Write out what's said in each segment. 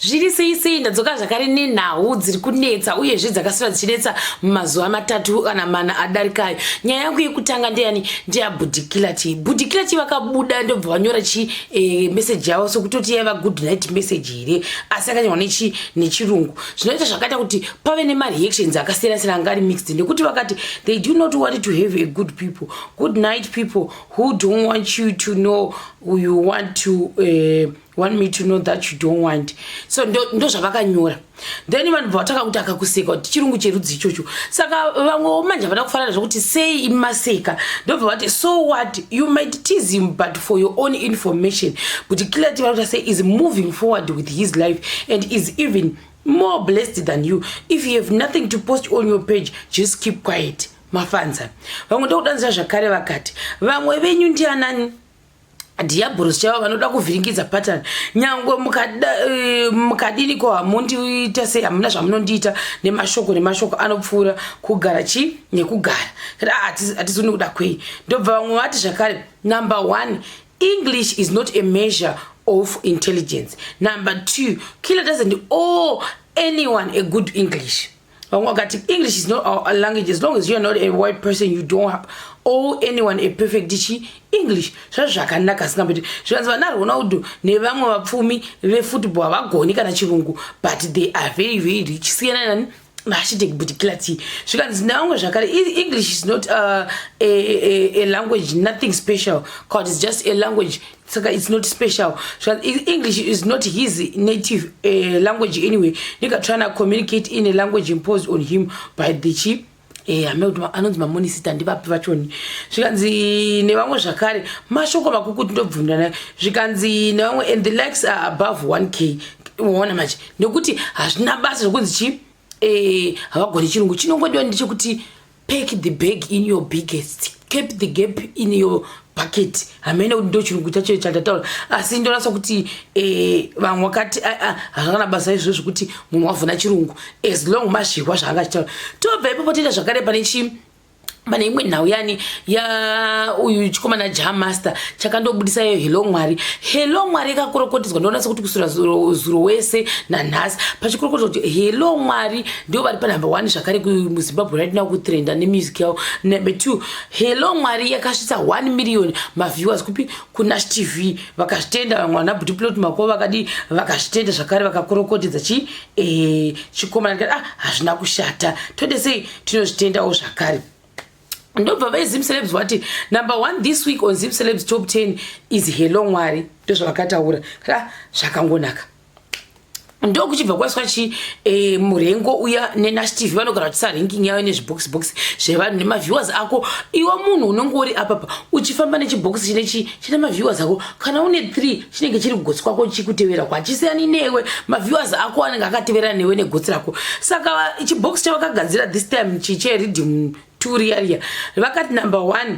Zviri sei sei, ndadzoka zvakare nenhau dziri kunetsa uyezve dzakasira dzichinetsa mumazuva 3 kana 4 adarikayo. Nyaya yangu yekutanga ndeyani? NdeyaBudikila T. Budikila T vakabuda ndobva vanyora chi message yavo sokutoti yaiva good night message here, asi yakanyorwa nechi nechirungu. Zvinoita zvakaita kuti pave nemareactions akasiyana siyana anga ari mixed, nekuti vakati they do not want to have a good people, good night people who don't want you to know you want to want me to know that you don't want. So ndo zvavakanyora. Then vanhu bva vatanga kuti akakuseka kuti chirungu cherudzi ichocho. Saka vamwewo manje havana kufanana zvokuti sei imaseka, ndobva vati, "So what? You might tease him, but for your own information, but Killer T vakuta say is moving forward with his life and is even more blessed than you. If you have nothing to post on your page, just keep quiet." Mafanza vamwe ndokudanzira zvakare vakati vamwe venyu ndianani dhiabhorosi chaivo vanoda kuvhiringidza pattern. Nyangwe mukadini ko hamundiita sei, hamuna zvamunondiita nemashoko, nemashoko anopfuura kugara chi nekugara. Hatizoni kuda kwei. Ndobva vamwe vati zvakare, number one, English is not a measure of intelligence. Number two, Killer doesn't owe anyone a good English. Vamwe vakati English is not our language. As long as you are not a white person, you don't owe anyone a perfect chi English. Zvazvo zvakanaka singamboti zvikanzi vana Ronaldo nevamwe vapfumi vefootball havagoni kana chirungu, but they are very very rich. Siyana nani #BudiKiller T. Zvikanzi nevamwe zvakare, English is not a language, nothing special, cause it's just a language, saka it's not special. English is not his native language anyway. Nigga trying to communicate in a language imposed on him by the chi hame kuti anonzi mamonisita ndivapi vachoni. Zvikanzi nevamwe zvakare, mashoko makukuti ndobvunda nayo. Zvikanzi nevamwe, and the likes are above 1K. Waona manje, nekuti hazvina basa zvokunzi chi havagoni chirungu. Chinongodiwa ndechekuti pack the bag in your biggest, keep the gap in your bucket. Hamene kuti ndo chirungu chacho chandataura, asi ndonasa kuti vamwe vakati hazvakana basa izvozvo zvekuti munhu wavhuna chirungu, as long mazvirwa zvaanga achitaura. Tobva ipopo toita zvakare pane chii, pane imwe nhau yani ya uyu chikomana Jah Master chakandobudisa iyo Hello Mwari. Hello Mwari ikakorokotedzwa. Ndoona sekuti kusura zuro wese nanhasi pachikorokotedzwa kuti Hello Mwari ndio vari panumber 1 zvakare muZimbabwe right now kutrenda nemusic yavo. Number 2, Hello Mwari yakasvitsa 1 million maviewers kupi? KuNash TV. Vakazvitenda vamwe vana Bhuti Plot Mako vakadi vakazvitenda zvakare, vakakorokotedza chi chikomana. Ah, hazvina kushata, tode sei, tinozvitendawo zvakare. Ndobva veZim Celebs vati number 1 this week on Zim Celebs top 10 is Hello Mwari. Ndozvavakataura ka, zvakangonaka. Ndokuchibva kwaiswa chi murengo uya neNash TV. Vanogara vachisa ranking yavo nezvibox box zvevanhu nemaviewers ako. Iwe munhu unenge uri apapa uchifamba nechibhokisi chine chi chine maviewers ako, kana une 3 chinenge chiri kugotsi kwako chikutevera kwachisiyani newe. Maviewers ako anenge akatevera newe negotsi rako. Saka chibhokisi chavakagadzira this time chicheriddim turiaria vakati number 1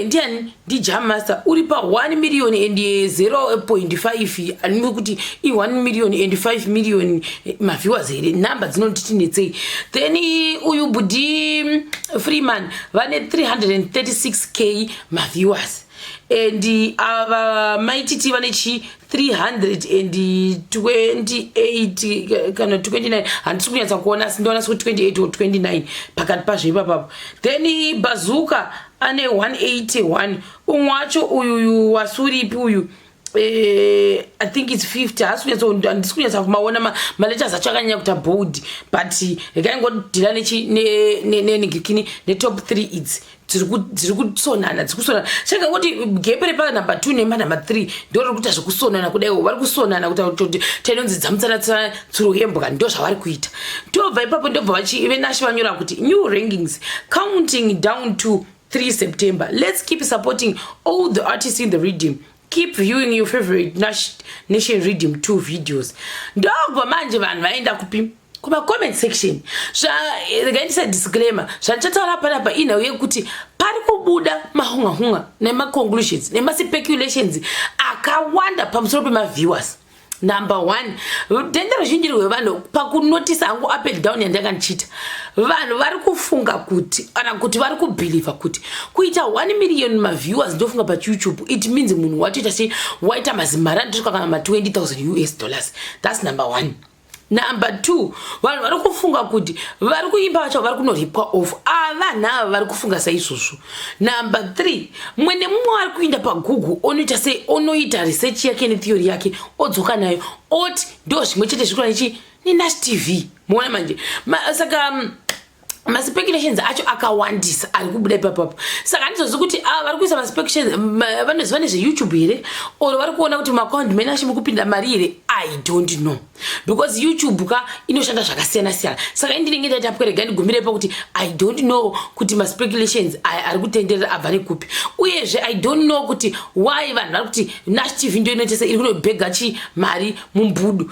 ndiani? NdiJah Master, uri pa1 million and 0.5. Animi kuti i1 million and 5 million maviewers here? Nhamba dzinonditinetsei. Then uyu Budi Freeman vane 336K maviewers, and ava Maititi vane chi 328 kana 29, handisi kunyatsa kuona, asi ndoona sekuti 28 or 29 pakati pazvo ipapapo. Then Bazuka ane 181. Umwe wacho uyuyu wasuripi uyu, I think it's 50. Handisi kunyatsa kumaona, maletters acho akanyanya kuita bold, but rekaingodhila nenhingikini netop 3 idzi dziri kusonana, dziri kusonana. Saka ngoti gap repanumber 2 nemanumber 3 ndo riri kuita zvekusonana kudaiwo. Vari kusonana kuti tainonzi dzamutsana tsuro yembwa, ndo zvavari kuita. Ndobva ipapo ndobva veNash vanyora kuti new rankings counting down to 3 September. Let's keep supporting all the artists in the riddim. Keep viewing your favorite Nash Nation Riddim 2 videos. Ndobva manje vanhu vaenda kupi? Kuma-comment section. Regai disclaimer, zvandichataura panapa inhau yekuti pari kubuda mahunga-hunga nemaconclusions nemaspeculations akawanda pamusoro pemaviewers. Number one, denda ruzhinji rwevanhu pakunotisa hangu up and down yandanga ndichiita, vanhu vari kufunga kuti, kana kuti vari kubhilivha kuti kuita 1 million maviewers, ndofunga paYouTube, it means munhu watoita sei, waita mazimari anotosvika kana ma20 000 US dollars. That's number one. Number two, vanhu vari kufunga kuti vari kuimba vacho vari kunoripwa off. Avanhu ava vari kufunga saizvozvo. Number three, mumwe nemumwe ari kuinda paGoogle, onoita sei, onoita research yake netheory yake, odzoka nayo, oti ndo zvimwe chete zviri kuva neNash TV. Muona manje, saka maspeculations acho akawandisa ari kubuda ipapapo. Saka handizozi kuti ava vari kuisa maspeculations vanoziva nezveYouTube here, or vari kuona kuti maaccount mene acho mukupinda mari here. I don't know, because YouTube ka inoshanda zvakasiyana siyana. Saka indinenge ndaita pwerega ndigumirepo kuti I don't know kuti maspeculations aya ari kutenderera abva nekupi. Uyezve I don't know kuti why vanhu vari kuti Nash TV ndo inoitesa, iri kunobhega chi mari mumbudu.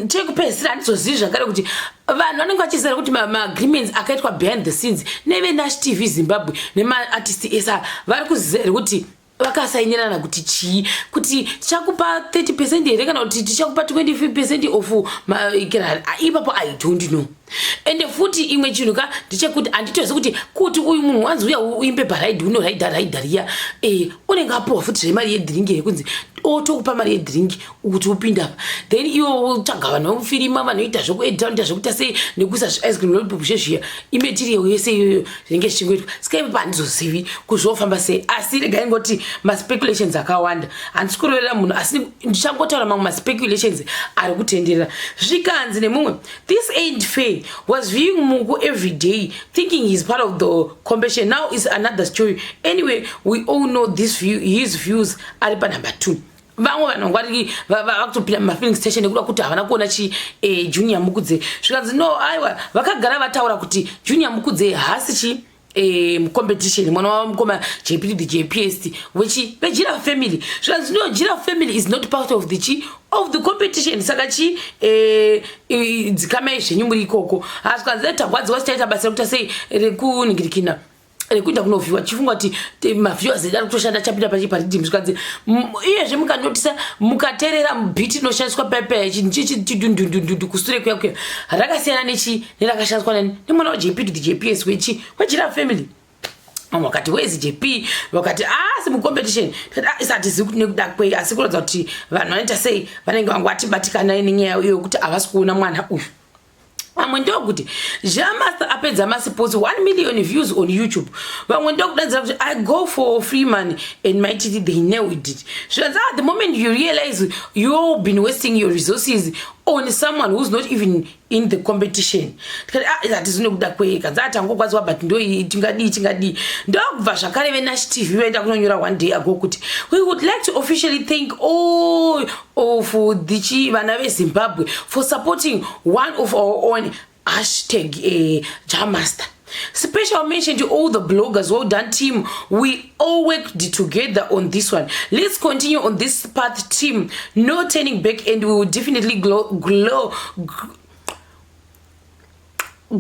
Chekupedzisira, handizozivi zvakare kuti vanhu vanenge vachiziva kuti maagreements akaitwa behind the scenes neveNash TV Zimbabwe nemaartist esa, vari kuziva here kuti vakasainirana kuti chii, kuti tichakupa 30% here, kana kuti tichakupa 25% of ipapo. I don't know. Ende futi imwe chinhu ka ndechekuti handitozi kuti uyu munhu wanzi uya uimbe paride, unoraidha raidha riya, unenge apuwa futi zvemari yedhiringi here, kunzi otokupa mari yedhiringi kuti upinde apa, then iwo utsvaga vanhu vekufirima, vanoita zvekuedita, vanoita zvekuita sei, nekuisa zviice cream, lollipop, zvezviya, imaterial yese iyoyo zvinenge zvichingoitwa. Saka ipapo handizozivi kuzvofamba sei, asi regai ngoti maspeculations akawanda. Handisi kuroverera munhu, asi ndichangotaura mamwe maspeculations ari kutenderera. Zvikanzi nemumwe, "This ain't fair. Was viewing Muku every day thinking he's part of the competition. Now is another story. Anyway, we all know this view, his views ari panumber 2." Vamwe vanhu vangwariri vakutopinda mumafilling station nekuda kuti havana kuona chi Junior Mukudze. Zvikanzi no, aiwa, vakagara vataura kuti Junior Mukudze haasi chi mucompetition, mwana wamukoma JP, the JPS wechi vejira family. Zvikanzi no, Jira family is not part of the chi of the competition. Saka chi dzikamai zvenyu muri ikoko. Asi zvikanzi tagwadziwa, tichaita basa rekuita sei, rekuningirikina, rekuenda kunovhiwa, chifunga kuti maviewers edu ari kutoshanda, chapinda pachi pariddim. Zvikanzi iyezve mukanotisa, mukateerera beat inoshandiswa pepe, chidundundundu kusure kuya kuya, rakasiyana nechi nerakashandiswa nani, nemwana waJP to the JPS wechi wejira family. Vamwe vakati, "Wezi JP?" Vakati asi mucompetition. Isatizivi kuti nekuda kwei, asi kuratidza kuti vanhu vanoita sei, vanenge vangu vatibatikana nenyaya iyo yekuti havasi kuona mwana uyu. Vamwe ndokuti Jamaster apedza masipotsi, 1 million views on YouTube. Vamwe ndokudanzira kuti, "I go for free money and MaiTiti, they nailed it." Zvikanzi, "Ah, the moment you realize you've been wasting your resources on someone who's not even in the competition." Tikati, "Ah, hatizi nekuda kwei." Kanzi atangokwadziwa, but ndo tingadii, tingadii. Ndokubva zvakare veNash TV vaenda kunonyora one day ago kuti, "We would like to officially thank all of the vana veZimbabwe for supporting one of our own, #Jamaster. Special mention to all the bloggers. Well done, team. We all worked together on this one. Let's continue on this path, team. No turning back, and we will definitely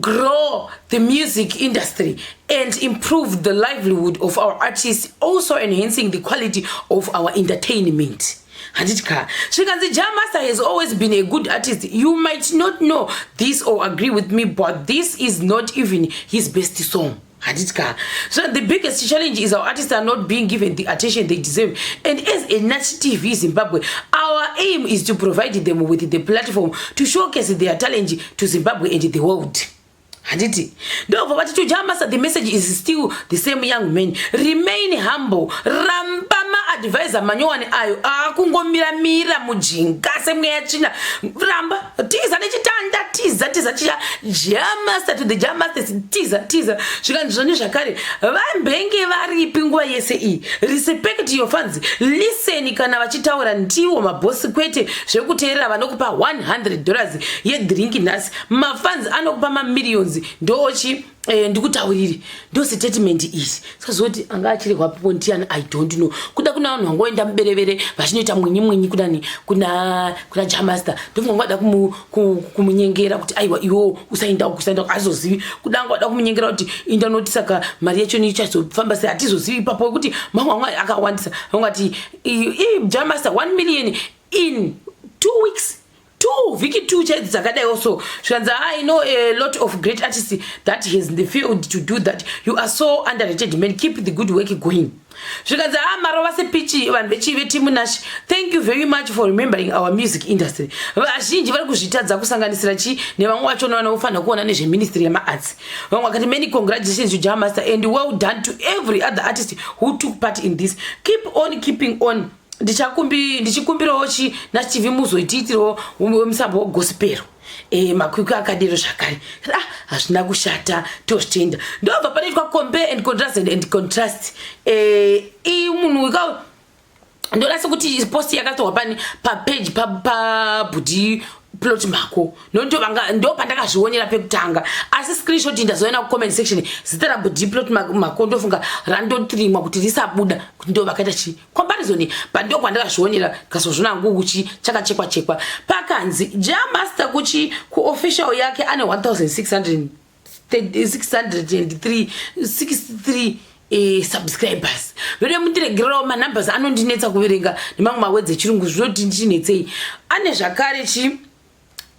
grow the music industry and improve the livelihood of our artists, also enhancing the quality of our entertainment." Handiti ka? Zvikanzi, "Jamaster has always been a good artist. You might not know this or agree with me, but this is not even his best song." Handiti ka? So, "The biggest challenge is our artists are not being given the attention they deserve, and as a Nat TV Zimbabwe, our aim is to provide them with the platform to showcase their talent to Zimbabwe and the world." Handiti? Ndobva vati to Jamasa, "The message is still the same. Young man, remain humble. Ramba maadvisor manyowani ayo akungomira-mira mujinga semweya tsvina. Ramba, tiza nechitanda, tiza, tiza chiya Jamaster to the Jamasters, tiza, tiza." Zvikanzi zvoni zvakare, vambenge varipi nguva yese iyi? "Respect your fans. Listen kana vachitaura, ndiwo mabhosi, kwete zvekuteerera vanokupa $100 yedrink nhasi. Mafans anokupa mamillions. Ndochi ndikutauriri ndo statement iyi." Sikazoti anga achirehwa papo ndiani, I don't know. Kuda kuna vanhu vangoenda muberevere vachinoita mwinyi mwinyi kunani, kuna Jamaster. Ndofunga vada kumunyengera kuti aiwa, iwo usaenda, usaenda, azozivi. Kuda anga vada kumunyengera kuti inda noti, saka mari yacho nichazofamba sei, hatizozivi ipapo, kuti mamwe amwe akawandisa vangati Jamaster 1 million in 2 weeks, 2 vhiki 2 chaidzi dzakadaiwo. So zvikanzi, "I know a lot of great artists that has the field to do that. You are so underrated, man. Keep the good work going." Zvikanzi, "A marova sepichi vanhu veteam Nash. Thank you very much for remembering our music industry. Vazhinji vari kuzvitadza, kusanganisira chi nevamwe vachona vanofanira kuona nezveministry yemaarts." Vamwe vakati, "Many congratulations to Jah Master and well done to every other artist who took part in this. Keep on keeping on. Ndichikumbirawo chi Nash TV muzoitiitirawo musambo wegospel." Makwikwi akadero zvakare. Ah, hazvina kushata, tozvitenda. Ndobva panoitwa compare and contrast and contrast. Munhu ndoda sekuti post yakatorwa pani papage pabhudhi Plot Mhako, ndo pandakazvionera pekutanga, asi screenshot ndazoona kucomment section zita rabhudhi Plot Mhako. Ndofunga randotirimwa kuti risabuda kuti ndo vakaita chi comparison, but ndo kwandakazvionera. Kazozvona hangu kuchi chakachekwa chekwa, pakanzi Jah Master kuchi kuofficial yake ane 1600 603 63 subscribers. Vede mundiregererawo, manumbers anondinetsa kuverenga nemamwe mawords echirungu, zvinoti ndinetsei. Ane zvakare chi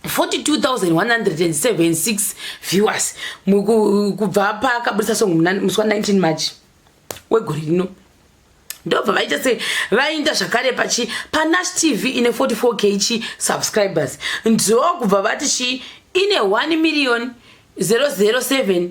42,176 viewers kubva paakabudisa song musi wa19 March wegore rino. Ndobva vaita se vainda zvakare pachi paNash TV ine 44K chi subscribers. Ndokubva vati chi ine 1 million 007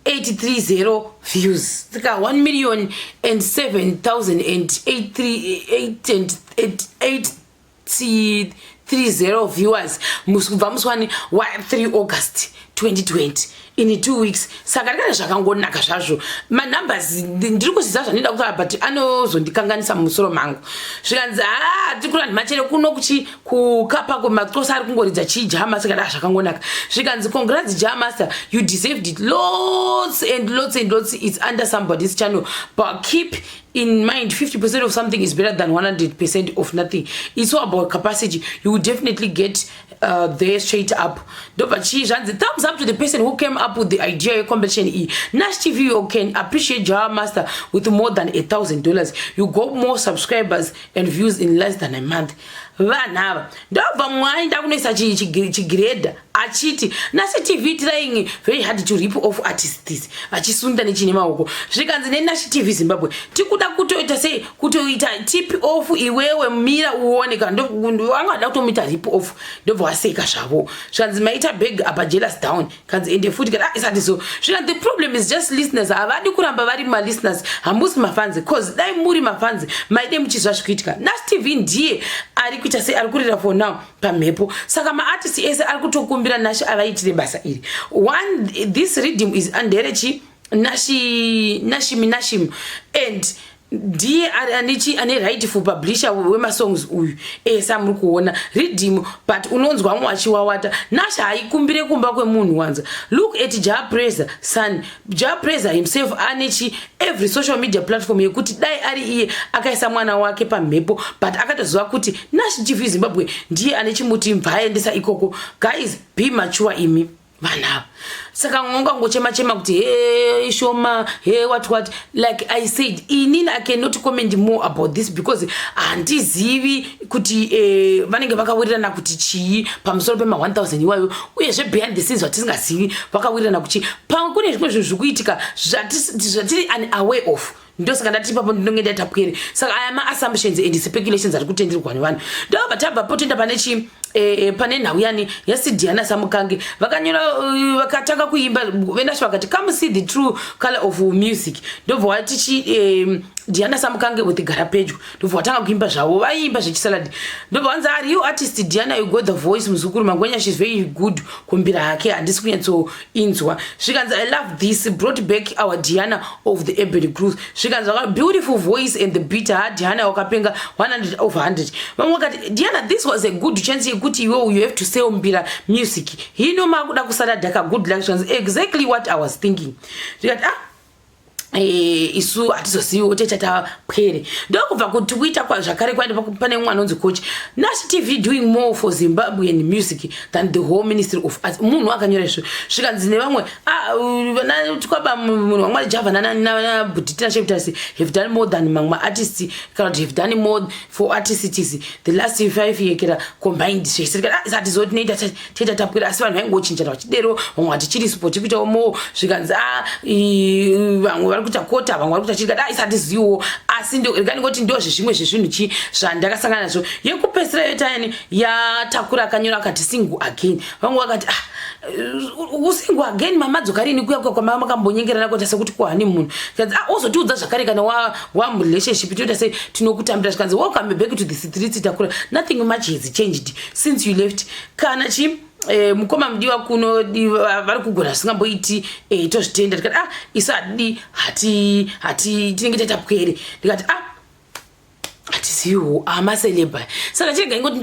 830 views. Saka 1 million and 7,083 30 viewers kubva musi wani wa3 August 2020, in 2 weeks. Saka ndikati zvakangonaka zvazvo. Manumbers ndiri kuziva zvandinoda kutaura, but anozondikanganisa mumusoro mangu. Zvikanzi, ha, tiri kurandi machere kuno kuchi kukapa maxosa ari kungoridza chii Jah Master. Kada zvakangonaka. Zvikanzi, "Congrats, Jah Master, you deserved it. Lots and lots and lots. It's under somebody's channel, but keep in mind 50% of something is better than 100% of nothing. It's all about capacity. You will definitely get there straight up." Ndobva chii zvanzi, "Thumbs up to the person who came up with the idea yecompetition e Nash TV. You can appreciate Jah Master with more than $1,000. You got more subscribers and views in less than a month." Vanhu ava ndobva mwaenda kunoisa chigiredha achiti, "Nash TV trying very hard to rip off artists," vachisunda nechine maoko. Zvikanzi neNash TV Zimbabwe, "Tikuda kutoita sei kutoita tip off iwewe? Mira uone." Kana vangada kutomuita rip off, ndobva waseka zvavo. Zvikanzi, "Maita bag apa, jealous down." Kanzi ende futi kana isati so. Zvikanzi, "The problem is just listeners havadi kuramba vari malisteners. Hamusi mafans, 'cause dai muri mafans maide muchizva zvikuitika. Nash TV ndiye ari kuita sei, ari kurira for now pamhepo, saka maartist ese ari kutokumbira Nash avaitire basa iri. One, this riddim is anderechi Nashi Nashimi Nashim, and ndiye anichi ane rightful publisher wemasongs uyu ese amuri kuona riddim, but unonzwa mwe achiwawata. Nash haikumbire kumba kwemunhu wanza. Look at Jah Prayzah son. Jah Prayzah himself anechi every social media platform yekuti dai ari iye akaisa mwana wake pamhepo, but akatoziva kuti Nash TV Zimbabwe ndiye ane chimuti, mva aendesa ikoko. Guys, be mature imi vanhu ava." Saka ungangochema chema kuti he shoma, he what what. Like I said, inini I cannot comment more about this because handizivi kuti vanenge vakawirirana kuti chii pamusoro pema1000 iwayo, uyezve behind the scenes zvatisingazivi vakawirirana kuchii. Pamwe kune zvimwe zvinhu zviri kuitika zvatiri unaware of. Ndosaka ndati ipapo ndinonge ndaita pwere. Saka aya maassumptions and speculations ari kutenderwa nevanhu. Ndobva tabva potoenda pane chi pane nhau yani yaSidiana Samukange. Vakanyora, vakatanga kuimba veNash vakati, "Come see the true color of music." Ndobva wati chi Diana Samukange with Gara Pedyo. Ndobva watanga kuimba zvavo, vaiimba zvechisaladi. Ndobva wanzi, "Are you artist Diana? You got the voice, muzukuru Mangwenya. She's very good." Kumbira hake handisi kunyatsoinzwa. Zvikanzi, "I love this. Brought back our Diana of the Ebony Cruise." Zvikanzi, "Beautiful voice and the beat. Ha, Diana wakapenga, 100 over 100." Vamwe vakati, "Diana, this was a good chance yekuti iwe you have to sell mbira music. Hino makuda kusara dhaka. Good luck." Zvikanzi, "Exactly what I was thinking." Zvikati, "Ah." Isu hatizoziviwo techata pwere. Ndokubva kuti kuita zvakare kwaenda pane mumwe anonzi Coach Nash TV, "Doing more for Zimbabwean music than the whole Ministry of Arts." Munhu akanyora izvo, zvikanzi nevamwe, "Ah, vana twaba munhu wamwari Java naBhudhitina Sheptas have done more than mamwe artists," kana kuti "have done more for artists the last 5 year kera combined." Zvese hatizoti tinoita toita tapwera, asi vanhu vaingochinjana vachidero. Vamwe hatichiri support kuitawo more, zvikanzi a vamwe vari kuita kota, vamwe vari kuita chiri. Ah, isatiziviwo, asi rega ndingoti ndo zvezvimwe zvezvinhu chi zvandakasangana nazvo. Yekupedzisira yoitayani yatakura akanyora akati, "Single again." Vamwe vakati, "Ah, usingle again, mamadzoka rini kuya kuya kwamakambonyengerana kuita sekuti kuhoneymoon?" Kanzi, "Ah, uzotiudza zvakare kana wamurelationship, toita sei, tinokutambira." Zvikanzi, "Welcome back to the streets, Takura. Nothing much has changed since you left." Kana chi mukoma mudiwa kuno vari kugona zvisingamboiti, tozvitenda. Ndikati, "Ah, isu hatidi hati hati tinenge taita pwere." Ndikati, "Ah, hatiziviwo amaceleb." Saka chirega ingoti.